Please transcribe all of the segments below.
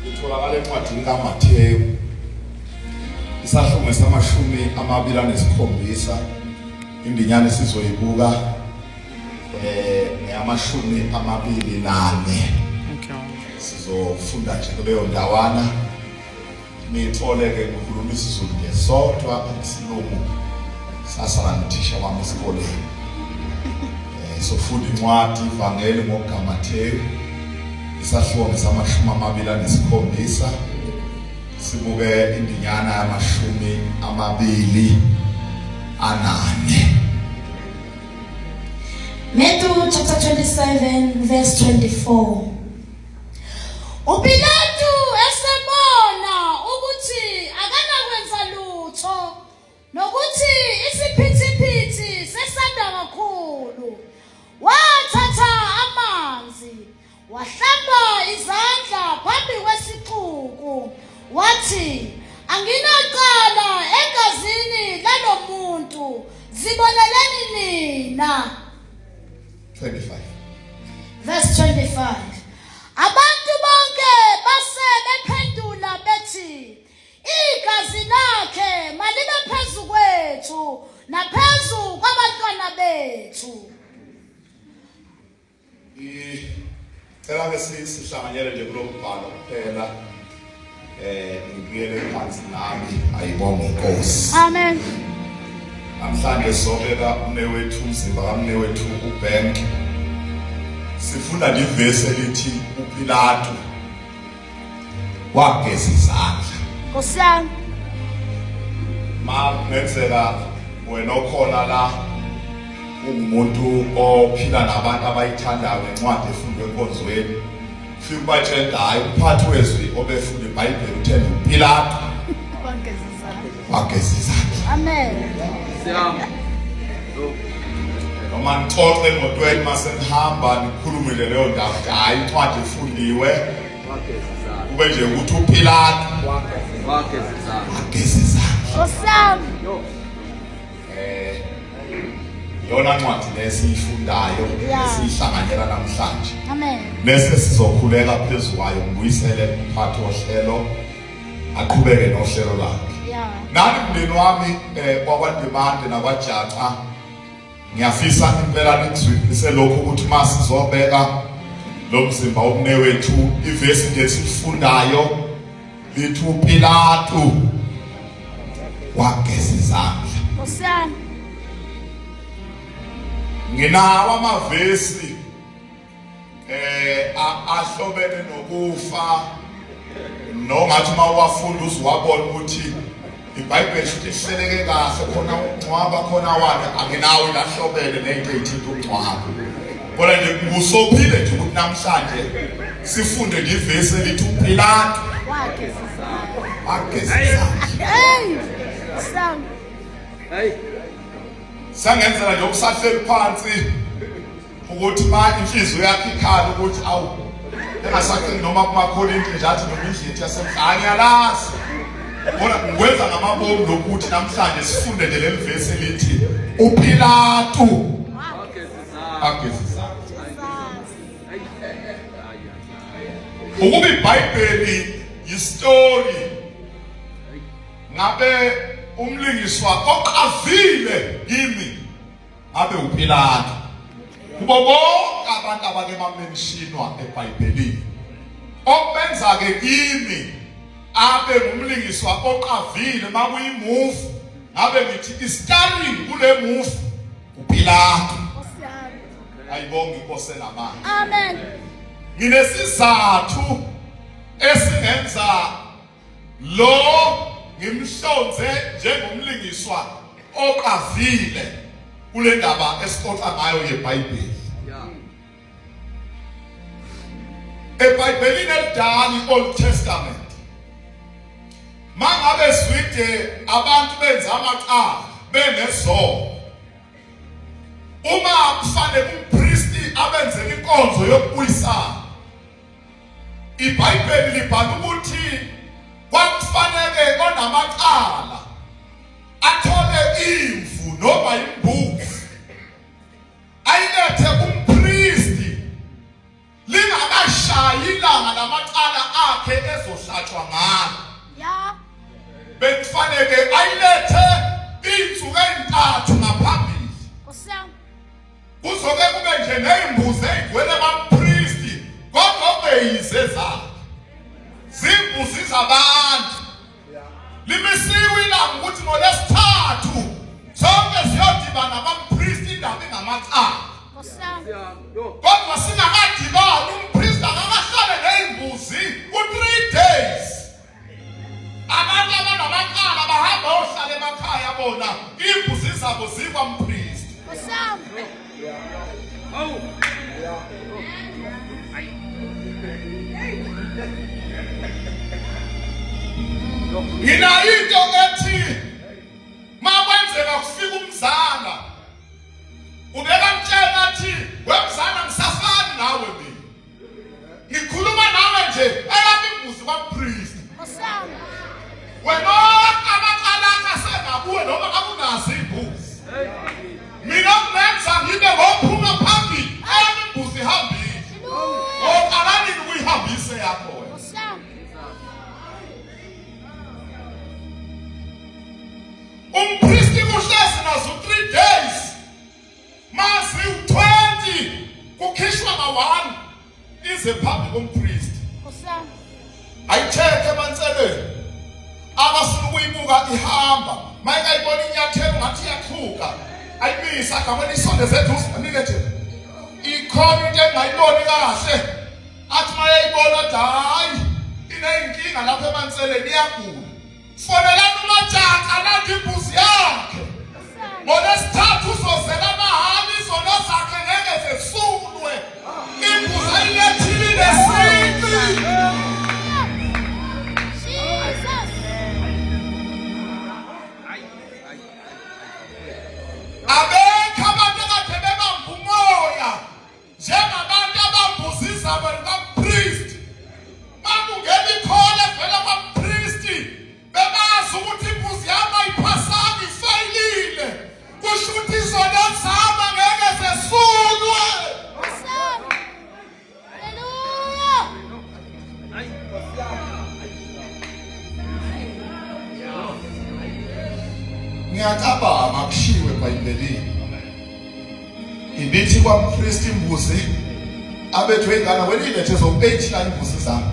Litholakala encwadini kaMathewu isahluko sama-27, indinyana esizoyibuka ngeyama-24. Sizofunda nje kuleyo ndawana. Nithole ke ngikhuluma isiZulu nje sodwa, isilungu sasala nothisha wami esikoleni. Sofunda incwadi ivangeli ngokukaMathewu isahluko sama-27, sibuke indinyana yama-24. Matthew chapter 27 verse 24. UPilatu esebona ukuthi akanakwenza lutho nokuthi isiphithiphithi sesanda kakhulu, wathatha amanzi wahlamba izandla phambi kwesixuku, wathi, anginacala egazini lalomuntu, ziboneleni nina. 25. Verse 25. Abantu bonke base bephendula bethi, igazi lakhe malibe phezu kwethu naphezu kwabantwana bethu. Cela ke sihlanganyele nje kulombhalo kuphela, ngibuyele phansi nami. Ayibonge inkosi. Amen. Namhlanje sobeka umnewethu, umzimba kamnewethu uBank. Sifunda livesi elithi uPilato wageza izandla. Nkosi yami. Ma kungenzeka wena okhona la ungumuntu ophila nabantu abayithandayo ngencwadi efundwe enkonzweni, fika ubatshela, hayi, umphathi wezwi obefunda iBhayibheli uthe uPilato wageza izandla. Wageza izandla. Amen. Siyami. Noma nixoxe emotweni mase nihamba, nikhulume nje leyo ndaba, ukuthi hhayi, incwadi efundiwe Wageza izandla. kube nje ukuthi uPilato Wageza izandla. wageza izandla. Nkosi yami. Yo. Iyona ncwadi lesiyifundayo esiyihlanganyela namhlanje. Amen. Bese sizokhuleka phezu kwayo, ngibuyisele umphathi wohlelo aqhubeke nohlelo lakhe. Nani mndeni wami wakwaNdimande nakwaJaca, ngiyafisa impela nikuzwisise lokhu ukuthi uma sizobeka lo mzimba womnewethu, ivesi nje esifundayo lithi uPilatu wageza izandla. Nkosi yami. Nginawo amavesi ahlobene nokufa, nongathi uma uwafunda uziwabona ukuthi iBhayibheli futhi ihleleke kahle khona ukungcwaba khona wani. Anginawo lahlobene nento eyithinta ukungcwaba, kodwa nje kusophile nje ukuthi namhlanje sifunde nje ivesi elithi uPilato wageza izandla. Wageza izandla. Hey! Nkosi yami. Hey. Sangenzela nje okusahleli phansi ukuthi ma inhliziyo yakhe ikhala ukuthi awu, engasaqini noma kumakholinti nje, athi noma indlu yethu yasemhlanje ngiyalazi. Kodwa ngikwenza ngamabomu lokuthi namhlanje sifunde nje leli vesi elithi uPilatu Wageza izandla. Wageza izandla. Ukuba iBhayibheli yistory, ngabe umlingiswa oqavile kimi ngabe uPilato kubo bonke abantu abake bamenshinwa eBhayibhelini. Okubenza ke kimi abe ngumlingiswa oqavile, makuyimovie ngabe ngithi istarring kule movie uPilato. Nkosi yami. Ayibonge inkosi enamandla. Amen. Nginesizathu esingenza lo ngimhlonze njengomlingiswa oqavile kule ndaba esixoxa ngayo yeBhayibheli. EBhayibhelini elidala, i-Old Testament, mangabe zwide abantu benza amacala benezono, uma kufanele umpristi abenzele inkonzo yokubuyisana, iBhayibheli libhala ukuthi kwakufanele onamacala athole imvu noma imbuzi, ayilethe kumpristi lingakashayi ilanga lamacala akhe. ehlatshwa ngalo. Ya. Bekufanele ayilethe izinsuku ezintathu ngaphambili. Nkosi yami. Kuzoke kube nje nezimbuzi ezigcwele bampristi kodwa obeyize zakhe. Zimbuzi zabantu. Limisiwe ilanga ukuthi ngolesithathu sonke siyodibana bampristi indaba ingamacala. Nkosi yami. Kodwa singakadibani umpristi akakahlale nezimbuzi ku-3 days. Abantu abanamacala bahamba ohlala emakhaya bona imbuzi zabo zikwampristi. Nkosi yami. Hawu. Nginayo into ethi makwenzeka kufika umzala ubekamtshela athi wemzala ngisafani nawe mina ngikhuluma nawe nje eyami imbuzi kwampriest Nkosi yami. wena amacala akho asengakuwe noma akunazo imbuzi mina kungenza ngibe ngophuma phambili eyami imbuzi ihambile Hallelujah. oqala nini ukuyihambise yakho wena Nkosi yami. Umpristi kuhlezi nazo 3 days. Mazi u20 kukhishwa nga1 ize phambi kompristi. Nkosi yami. Ayicheck emanseleni. Abafuna ukuyibuka ihamba. Mayikayibona inyathelo ngathi iyaxhuka. Ayimisa agameni isondeze eduze anike nje. Ikhona into engayiboni kahle. Athi mayeyibona athi hayi ineyinkinga lapha emanseleni iyagula. Fonelani uMatshaka alande imbuzi yakhe. Ngolwesithathu uzozela amahhala izono zakhe ngeke zesulwe. Imbuzi ayilethile inesici. Jesus. Abekho abantu akade bebamba umoya njengabantu abambuza izaba likampristi. Makungena ikhole evela kwampristi bebazi ukuthi imbuzi yami ayiphasanga ifayilile. Kusho ukuthi izono zami angeke zesulwe. Nkosi yami. Hallelujah. Ngiyacabanga kushiwe eBhayibhelini. Ibithi kwampristi imbuzi abethwe ingane wena ilethe zo-8 la imbuzi zami.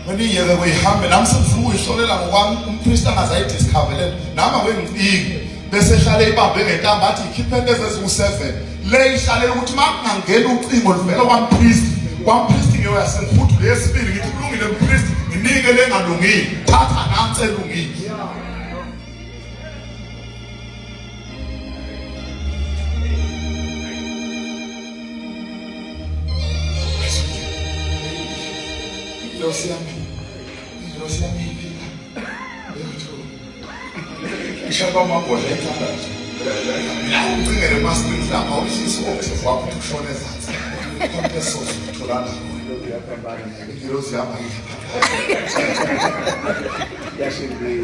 Wena iyeke kuyihambe nami sengifuna ukuyihlolela ngokwami umpristi angaze ayidiscoverele nami akwengiciki bese ehlale ibambe ngentambo athi ikhiphe lezi eziwu-7 le ihlalela ukuthi uma kungangena ucingo luvela kwampristi kwampristi ngiyoya sengihudule yesibili ngithi kulungile mpristi nginike le engalungile thatha nansi elungile. Ingilosi yami, ingilosi yami iphila. Yethu. Ishaba amabhodla ethandazo. Mina ungcingele emasini lapha uhlisa u-octave wakho ukuthi ushone ezansi. Konke sozo utholana. Ingilosi yami ayipha.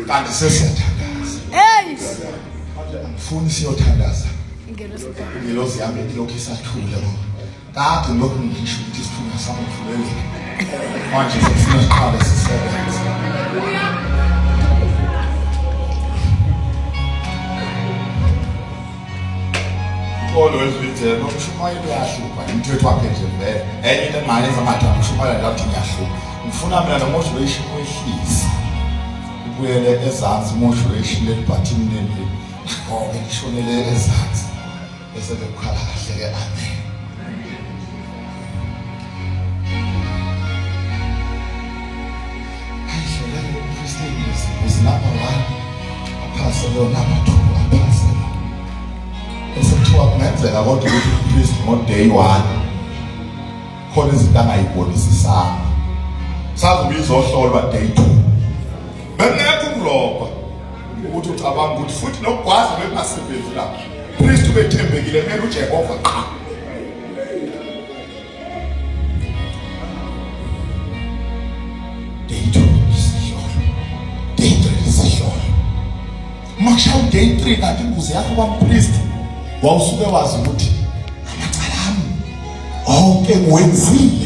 Kanti sesiyathandaza. Hey. Manje angifuni siyothandaza. Ingelosi. Ingelosi yami ilokhu isathule ngoba kade ngilokhu ngisho ukuthi isithunywa sami ngivuleleke. Manje sifuna siqale sisebenze. Inkolo ezwidele umshumayeli uyahlupha umthetho wakhe nje vele. Enye into engingayenza ngathanda ukushumayela la ukuthi ngiyahlupha. Ngifuna mina no-motivation wehlise. Ubuyele ezansi motivation lelibhathini leli. Ngoba lishonele ezansi. Bese bekukhala kahle ke amen. Ayihlolele umpristi uzi number 1 aphase lo number 2 aphase lo. Bese kuthiwa kungenzeka kodwa ukuthi umpristi ngo day 1 khona izinto angayibonisisanga. Sazobe izohlolwa day 2. Bengekho ukulokwa ukuthi ucabanga ukuthi futhi nokugwaza bekungasebenzi lapho. Priest ubethembekile kumele uJehova qha. Day 2 isihlolo. Day 3 isihlolo. Makushaya day 3 kanti imbuzi yakho kwampriest wawusuke wazi ukuthi amacala ami onke ngiwenzile.